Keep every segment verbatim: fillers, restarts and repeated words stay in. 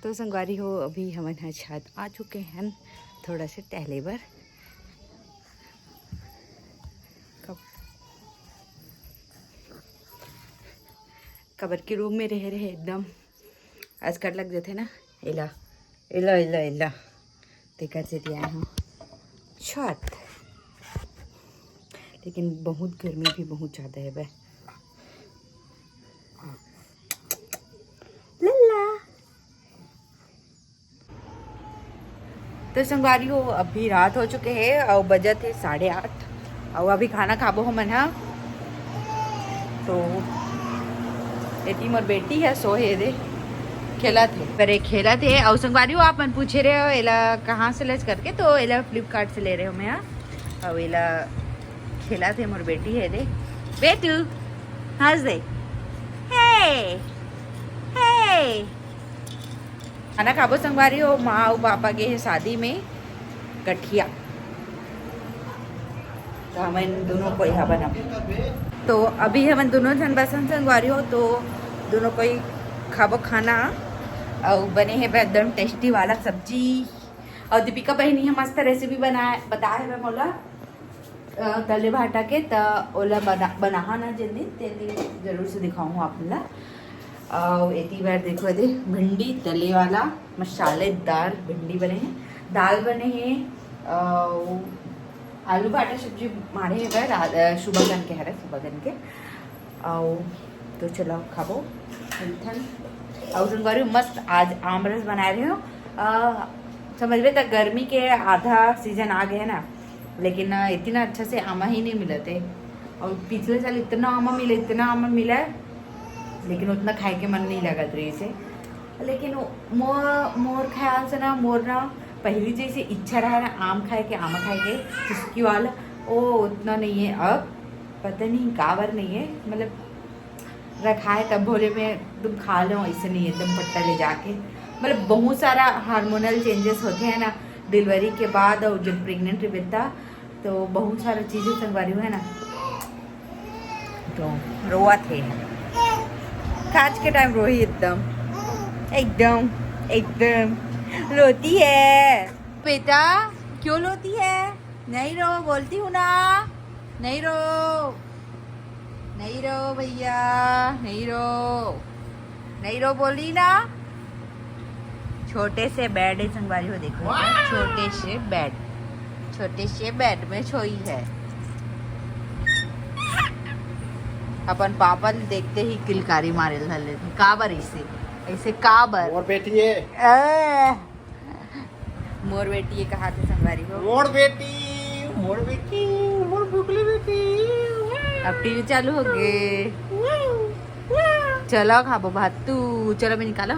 तो संगवारी हो, अभी हमन ह छत आ चुके हन थोड़ा से टहले बर। कब-, कबर के रूम में रहे रहे एकदम असकट लग जथे ना। एला, एला, एला, एला, तेकर सेती आए हूँ छत। लेकिन बहुत गर्मी भी बहुत ज़्यादा है बे। लल्ला। तो संगवारी हो, अभी रात हो चुके हे अउ बजत हे साढ़े आठ। अउ अभी खाना खाबो हमन ह। तो एती मोर बेटी है, सो हे दे, खेलत हे। पर ये खेलत हे। अउ संगवारी हो, आप मन पूछे रहे हो एला कहाँ से लेस करके, तो एला Flipkart से ले रहे हो मैं ह। अउ एला खेलत हे मोर बेटी है दे। बेटू, हंस दे। हे, हे। खाना खाबो संगवारी हो, माँ अउ पापा गे हे शादी में कठिया। तो हमन दोनों कोई हा बनब। तो अभी हमन दोनों झन बसन संगवारी हो, तो दोनों कोई खाबो खाना। अउ बने हे एकदम टेस्टी वाला सब्जी। अउ दीपिका बहिनी ह मस्त रेसिपी बनाए, बताए हवे मोला, अ, तले भाटा के, त ओला बना, बनाहा ना जेन दिन, तेन दिन जरूर से दिखाऊँ आप मन ला। अउ एती बार देखो दे, भिंडी तले वाला मसालेदार भिंडी बने हे, दाल बने हे, अउ आलू भाटा सब्जी माढ़े हे बर, अ, सुबह कन के हरे, सुबह कन के। अउ तो चलो खाबो, मिलथन। अउ संगवारी मस्त आज आम रस बनाए रहे हो। अ, समझ में त गर्मी के आधा सीजन आ गए ना, लेकिन अ, इतना अच्छा से आमा ही नहीं मिलत हे। अउ पिछले साल इतना आमा मिला, इतना आमा मिला है, लेकिन उतना खाए के मन नहीं लगत रहिस हे। लेकिन वो मोर, मोर ख्याल से ना, मोर ना पहली जैसे इच्छा रहा ना आम खाए के, आमा खाए के, चुस्की वाला, वो उतना नहीं है अब। पता नहीं काबर नहीं है, मतलब रखाए तब भोले में तुम खा लो, ऐसे नहीं है, एकदम पट्टा ले जाके। मतलब बहुत सारा हार्मोनल चेंजेस होते हैं ना डिलीवरी के बाद, और जब प्रेग्नेंट रहता तो बहुत सारा चीजें संगवारी हुए ना, तो रोवत हे। आज के टाइम रोही एकदम, एकदम, एकदम रोती है। बेटा, क्यों रोती है? नहीं रो, बोलती हूँ ना, नहीं रो, नहीं रो भैया, नहीं रो, नहीं रो, बोली ना। छोटे से बेड है संगवारी हो, देखो, वाह! छोटे से बेड, छोटे से बेड में सोई है। अपन पापा ल देखते ही किलकारी मारे ल धर लेथे। काबर ऐसे, ऐसे काबर? मोर बेटी है। अ, मोर बेटी ये कहा थे संगवारी हो। मोर बेटी, मोर बेटी, मोर बुकली बेटी। अब टीवी चालू हो गए। चलो खाबो भात तू, चलो मैं निकालो।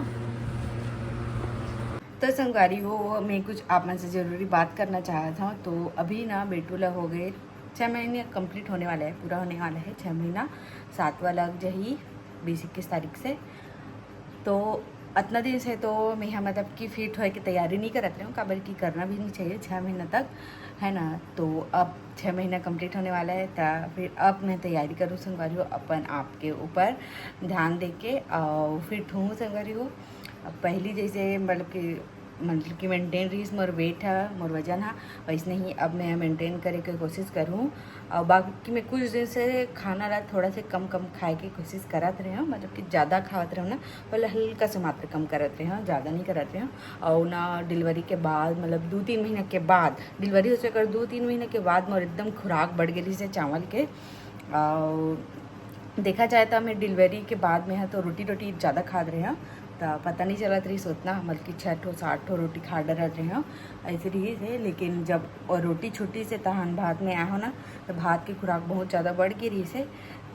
तो संगवारी हो, मैं कुछ आप मन से जरूरी बात करना चाहत हूँ। तो अभी ना बेटू ला हो गए छः महीने, कंप्लीट होने वाला है, पूरा होने वाला है छः महीना। सातवां लग जही बीस इक्कीस तारीख से। तो अतना दिन से तो मैं ह, मतलब कि फिट होए के तैयारी नहीं करत रहे हूँ, काबर कि करना भी नहीं चाहिए छः महीना तक, है ना। तो अब छः महीना कंप्लीट होने वाला है, त फिर अब मैं तैयारी करूँ संगवारी हो अपन आप के ऊपर ध्यान दे के, और फिट हूँ संगवारी हो। अब पहली जैसे मतलब कि, मतलब कि मेंटेन रहिस मोर वेट ह, मोर वजन ह, वैसने ही अब मैं मेंटेन करे के कोशिश करूँ। और बाकी मैं कुछ दिन से खाना ला थोड़ा से कम कम खाए के कोशिश करत रहे हूँ, मतलब कि ज़्यादा खावत रहे हूँ ना, पहले हल्का से मात्र कम करत रहे हूँ, ज़्यादा नहीं करत रहे हूँ। और ना डिलीवरी के बाद, मतलब दो तीन महीना के बाद, डिलीवरी हो चुकर दो तीन महीना के बाद मोर एकदम खुराक बढ़ गई से चावल के। और देखा जाए तो मैं डिलीवरी के बाद में है तो रोटी, रोटी ज़्यादा खात रहे हूँ, तो पता नहीं चलत रहिस उतना, मतलब कि छः ठो सात ठो रोटी खा डरत रहे हूँ, ऐसे रहिस हे। लेकिन जब और रोटी छुट्टी से तहन भात में आए हो ना, तो भात की खुराक बहुत ज़्यादा बढ़ गई रहिस हे।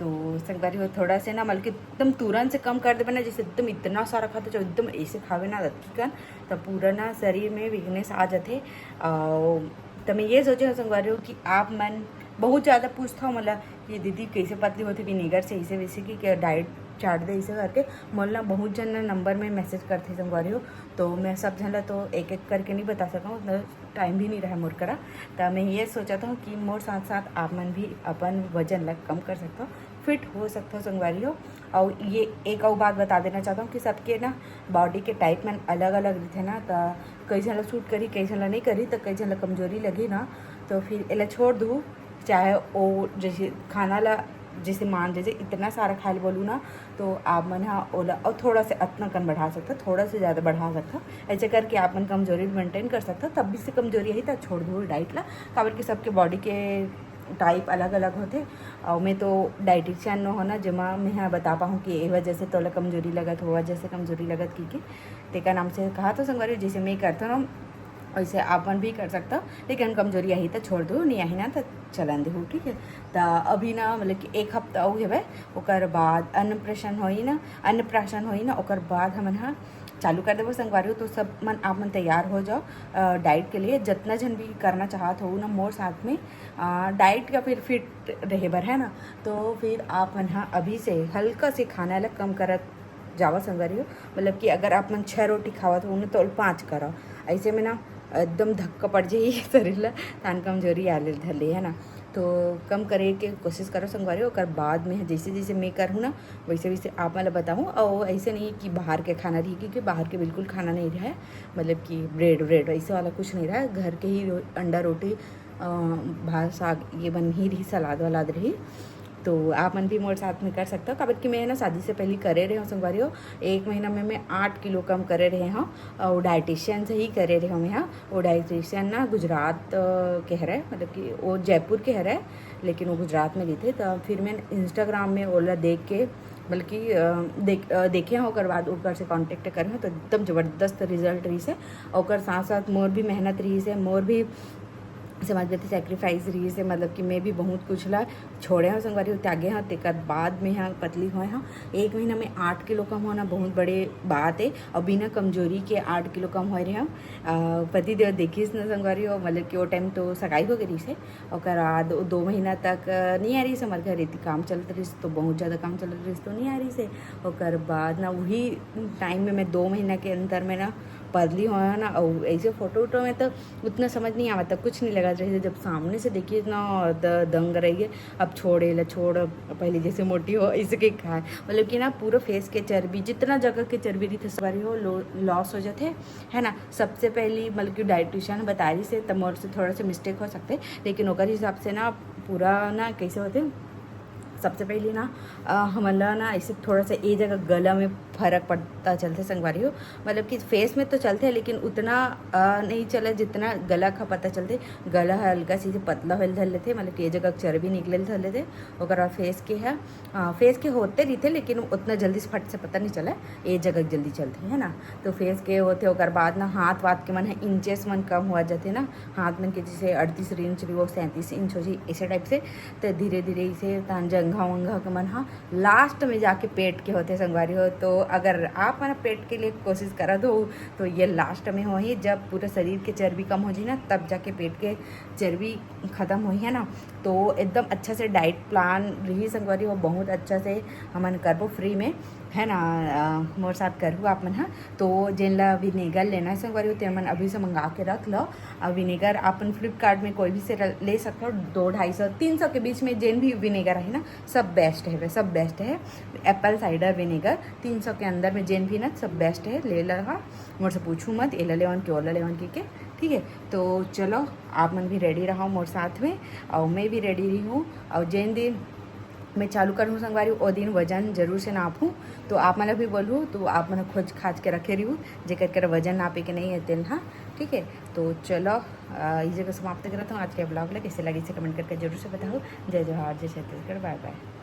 तो संगवारी हो, थोड़ा से ना, मतलब कि एकदम तुरंत से कम कर देबे ना, जैसे एकदम इतना सारा खाते, जो एकदम ऐसे खावे ना रत्ती कन, तो पूरा ना शरीर में वीकनेस आ जाते। और तो मैं ये सोचे हूँ संगवारी हो कि आप मन बहुत ज़्यादा पूछता हो मोला कि दीदी कैसे पतली होती विनेगर से, ऐसे वैसे कि क्या डाइट चार्ट दे, ऐसे करके मोला ना बहुत जन ना नंबर में मैसेज करते संगवारी हो। तो मैं सब जन ला तो एक एक करके नहीं बता सकूँ, उतना टाइम भी नहीं रहा मोर करा। तो मैं ये सोचा था कि मोर साथ साथ आप मन भी अपन वजन ला कम कर सकता हो। फिट हो सकथो संगवारी हो। और ये एक और बात बता देना चाहता हूँ कि सबके ना बॉडी के टाइप मन अलग अलग रहिथे ना, तो कई झन ला सूट करी, कई झन ला नहीं करी, तो कई झन ला कमजोरी लगी ना, तो फिर एला छोड़ दू। चाहे वो जैसे खाना ला जैसे मान लीजिए इतना सारा खाए ला बोलू ना, तो आप मन हा ओला और थोड़ा से अतना कन बढ़ा सकता, थोड़ा से ज़्यादा बढ़ा सकता। ऐसे करके आप मन कमजोरी मेंटेन कर सकता, तब भी से कमजोरी यही तक छोड़ दू डाइट ला, काबर कि सबके बॉडी के टाइप अलग अलग होथे। और मैं तो डाइटिशियन नो हो ना, जेमा मैं हा बता पाऊँ कि ए वजह से तोला कमजोरी लगत हो, वजह से कमजोरी लगत की के तेकर नाम से कहा तो संगवारी, जैसे मैं करता ना वैसे आप मन भी कर सकता, लेकिन कमजोरी आही तो छोड़ दो, नहीं आही ना तो चलन देहू, ठीक है। तो अभी ना मतलब कि एक हफ्ता अउ हेवय, ओकर बाद अन्नप्राशन होई ना, अन्नप्राशन होई ना, ओकर बाद हमन हा चालू कर देबो संगवारी हो। तो सब मन आप मन तैयार हो जाओ डाइट के लिए, जितना झन भी करना चाहत हो ना मोर साथ में डाइट या फिर फिट रहे बर, है ना। तो फिर आप मन हा अभी से हल्का से खाना ला कम करत जावा संगवारी हो। मतलब कि अगर आप मन छः रोटी खावत हो ना तो पाँच करो, ऐसे में ना एकदम धक्का पड़ जाही शरीर ला, तान कमजोरी आ ले धर ले, है ना। तो कम करे के कोशिश करो संगवारी हो। ओकर बाद में जैसे जैसे मैं करहूँ ना वैसे वैसे आप मन ला बताहूँ। और ऐसे नहीं कि बाहर के खाना रही, क्योंकि बाहर के बिल्कुल खाना नहीं रहा है, मतलब कि ब्रेड व्रेड ऐसे वाला कुछ नहीं रहा है, घर के ही रो-, अंडा रोटी, अ, भात साग ये मन ही रही, सलाद वलाद रही। तो आप मन भी मोर साथ में कर सकता हो, काबर कि मैं ना शादी से पहले करे रहे हूँ संगवारी हो, एक महीना में मैं आठ किलो कम करे रहे हूँ। और डाइटिशियन से ही करे रहे हूँ मैं, हाँ। वो डाइटिशियन ना गुजरात, अ, के हरे, मतलब कि वो जयपुर के हरे, लेकिन वो गुजरात में रहिथे। तो फिर मैं इंस्टाग्राम में ओला देख के, बल्कि, अ, देख, अ, देखे हूँ, ओकर बाद ओकर से कॉन्टेक्ट करे हूँ, तो एकदम जबरदस्त रिजल्ट रहिस हे। ओकर साथ साथ मोर भी मेहनत रहिस हे, मोर भी समझ लेते सैक्रिफाइस रहिस हे, मतलब कि मैं भी बहुत कुछ ला छोड़े हूँ संगवारी हो, त्यागे हूँ, तेकर बाद में यहाँ पतली होए हूँ। एक महीना में आठ किलो कम होना बहुत बड़े बात है, और बिना कमजोरी के आठ किलो कम होए रहे हूँ। अ, पति देव देखिस न संगवारी हो, मतलब कि वो टाइम तो सगाई हो गई रहिस हे, ओकर बाद वो दो महीना तक, अ, नहीं आ रहिस हे हमर घर, इतनी काम चलत रहिस, तो बहुत ज़्यादा काम चलत रहिस, तो नहीं आ रहिस हे। ओकर बाद ना वही टाइम में मैं दो महीना के अंतर में ना पतली होए हूँ ना, और ऐसे फोटो वोटो में तो उतना समझ नहीं आवत, कुछ नहीं लगत रहिस हे। जब सामने से देखिए ना द-, दंग रहिस हे, अब छोड़, एला छोड़, पहले जैसे मोटी हो, ऐसे के खाए। मतलब कि ना पूरा फेस के चर्बी, जितना जगह के चर्बी रहिथे संगवारी हो, लो-, लॉस हो जाथे, है ना। सबसे पहली मतलब कि डाइटिशियन बता रहिस हे, तब मोर से थोड़ा सा मिस्टेक हो सकथे, लेकिन ओकर हिसाब से ना पूरा ना कैसे होथे, सबसे पहली ना, अ, हमन ला ना ऐसे थोड़ा सा ए जगह गला में फर्क पड़ता चलथे संगवारी हो, मतलब कि फेस में तो चलथे लेकिन उतना, अ, नहीं चले जितना गला का पता चलथे। गला ह हल्का से पतला होल धर लेथे, मतलब कि ए जगह चर्बी निकले धर लेथे। ओकर बाद फेस के है, अ, फेस के होते रहिथे लेकिन उतना जल्दी से फट से पता नहीं चले, ए जगह जल्दी चलथे, है ना। तो फेस के होथे, ओकर बाद ना हाथ वाथ के मन है इंचेस मन कम हुआ जाथे ना, हाथ मन के जैसे अड़तीस इंच रही वो सैंतीस इंच हो जाए ऐसे टाइप से। तो धीरे धीरे इसे तान जंघा वंघा के मन हा लास्ट में जाके पेट के होथे संगवारी हो। तो अगर आप मन पेट के लिए कोशिश करत हो तो ये लास्ट में होही, जब पूरा शरीर के चर्बी कम हो जाए ना तब जाके पेट के चर्बी खत्म होही, है ना। तो एकदम अच्छा से डाइट प्लान रही संगवारी हो, बहुत अच्छा से हमन करबो फ्री में, है ना। अ, मोर साथ करहु आप मन हा। तो जेन ला विनेगर लेना है संगवारी हो, तेन मन अभी से मंगा के रख लो। और विनेगर अपन फ्लिपकार्ट में कोई भी से र-, ले सकते हो, दो ढाई सौ तीन सौ के बीच में जेन भी विनेगर है ना, सब बेस्ट है, सब बेस्ट है। एप्पल साइडर विनेगर तीन सौ के अंदर में जेन भी ना, सब बेस्ट है, ले ला। मोर से पूछू मत, एला लेवन के ओला लेवन के, के, ठीक है। तो चलो, आप मन भी रेडी रहो मोर साथ में, और मैं भी रेडी रही हूँ। और जेन दिन मैं चालू करूँ संगवारी, वो दिन वजन जरूर से नापूँ। तो आप मन भी बोलू, तो आप मन खोज खाज के रखे रहू, जेकर कर वजन नापे के नहीं है तेन हा, ठीक है। तो चलो, अ, इस जगह समाप्त करता हूँ आज के ब्लॉग ला। कैसे लगी से कमेंट करके जरूर से बताओ। जय जोहार, जय छत्तीसगढ़, बाय बाय।